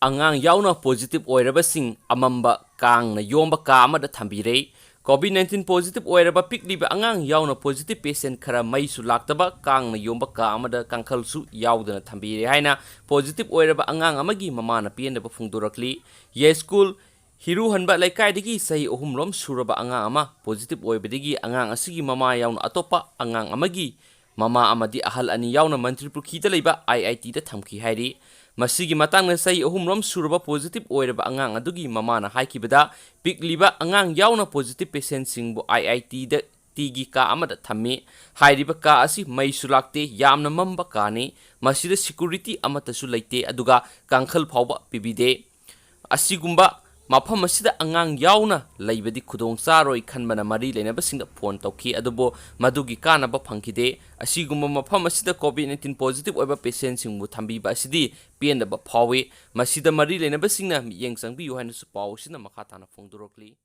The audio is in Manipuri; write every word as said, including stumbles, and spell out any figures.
ꯑꯉꯥꯡ ꯌꯥꯎꯅ positive ꯑꯣꯏꯔꯕꯁꯤꯡ ꯑꯃꯝꯕ ꯀꯥꯡꯅ ꯌꯣꯝꯕ ꯀꯥ ꯑꯃꯗ ꯊꯝꯕꯤꯔꯦ꯫ COVID nineteen positive ꯑꯣꯏꯔꯕ ꯄꯤꯛꯂꯤꯕ ꯑꯉꯥꯡ ꯌꯥꯎꯅ positive patient ꯈꯔ ꯃꯩꯁꯨ ꯂꯥꯛꯇꯕ, ꯀꯥꯡꯅ ꯌꯣꯝꯕ ꯀꯥ ꯑꯃꯗ ꯀꯥꯡꯈꯜꯁꯨ ꯌꯥꯎꯗꯅ ꯊꯝꯕꯤꯔꯦ ꯍꯥꯏꯅ positive ꯑꯣꯏꯔꯕ ꯑꯉꯥꯡ ꯑꯃꯒꯤ ꯃꯃꯥꯅ ꯄꯦꯟꯗꯕ ꯐꯣꯡꯗꯣꯔꯛꯂꯤ꯫ ꯌꯥꯏꯁ꯭ꯀꯨꯜ ꯍꯤꯔꯨꯍꯟꯕ ꯂꯩꯀꯥꯏꯗꯒꯤ ꯆꯍꯤ ꯑꯍꯨꯝꯔꯣꯝ ꯁꯨꯔꯕ ꯑꯉꯥꯡ ꯑꯃ positive ꯑꯣꯏꯕꯗꯒꯤ ꯑꯉꯥꯡ ꯑꯁꯤꯒꯤ ꯃꯃꯥ ꯌꯥꯎꯅ ꯑꯇꯣꯞꯄ ꯑꯉꯥꯡ ꯑꯃꯒꯤ ꯃꯃꯥ ꯑꯃꯗꯤ ꯑꯍꯜ ꯑꯅꯤ ꯌꯥꯎꯅ ꯃꯟꯇ꯭ꯔꯤꯄꯨꯈ꯭ꯔꯤꯗ ꯂꯩꯕ IITꯗ ꯊꯝꯈꯤ ꯍꯥꯏꯔꯤ꯫ ꯃꯁꯤꯒꯤ ꯃꯇꯥꯡꯗ ꯆꯍꯤ ꯑꯍꯨꯝꯔꯣꯝ ꯁꯨꯔꯕ positive ꯑꯣꯏꯔꯕ ꯑꯉꯥꯡ ꯑꯗꯨꯒꯤ ꯃꯃꯥꯅ ꯍꯥꯏꯈꯤꯕꯗ, ꯄꯤꯛꯂꯤꯕ ꯑꯉꯥꯡ ꯌꯥꯎꯅ positive patientꯁꯤꯡꯕꯨ IITꯗ ꯇꯤꯒꯤ ꯀꯥ ꯑꯃꯗ ꯊꯝꯃꯤ꯫ ꯍꯥꯏꯔꯤꯕ ꯀꯥ ꯑꯁꯤ ꯃꯩꯁꯨ ꯂꯥꯛꯇꯦ, ꯌꯥꯝꯅ ꯃꯝꯕ ꯀꯥꯅꯤ꯫ ꯃꯁꯤꯗ security ꯑꯃꯠꯇꯁꯨ ꯂꯩꯇꯦ, ꯑꯗꯨꯒ ꯀꯥꯡꯈꯜ ꯐꯥꯎꯕ ꯄꯤꯕꯤꯗꯦ꯫ ꯑꯁꯤꯒꯨꯝꯕ ꯃꯐꯝ ꯑꯁꯤꯗ ꯑꯉꯥꯡ ꯌꯥꯎꯅ ꯂꯩꯕꯗꯤ ꯈꯨꯗꯣꯡ ꯆꯥꯔꯣꯏ ꯈꯟꯕꯅ ꯃꯔꯤ ꯂꯩꯅꯕꯁꯤꯡꯗ ꯐꯣꯟ ꯇꯧꯈꯤ, ꯑꯗꯨꯕꯨ ꯃꯗꯨꯒꯤ ꯀꯥꯟꯅꯕ ꯐꯪꯈꯤꯗꯦ꯫ ꯑꯁꯤꯒꯨꯝꯕ ꯃꯐꯝ ꯑꯁꯤꯗ COVID nineteen positive ꯑꯣꯏꯕ patientꯁꯤꯡꯕꯨ ꯊꯝꯕꯤꯕ ꯑꯁꯤꯗꯤ ꯄꯦꯟꯗꯕ ꯐꯥꯎꯏ꯫ ꯃꯁꯤꯗ ꯃꯔꯤ ꯂꯩꯅꯕꯁꯤꯡꯅ ꯃꯤꯠꯌꯦꯡ ꯆꯪꯕꯤꯌꯨ ꯍꯥꯏꯅꯁꯨ ꯄꯥꯎ ꯑꯁꯤꯅ ꯃꯈꯥ ꯇꯥꯅ ꯐꯣꯡꯗꯣꯔꯛꯂꯤ꯫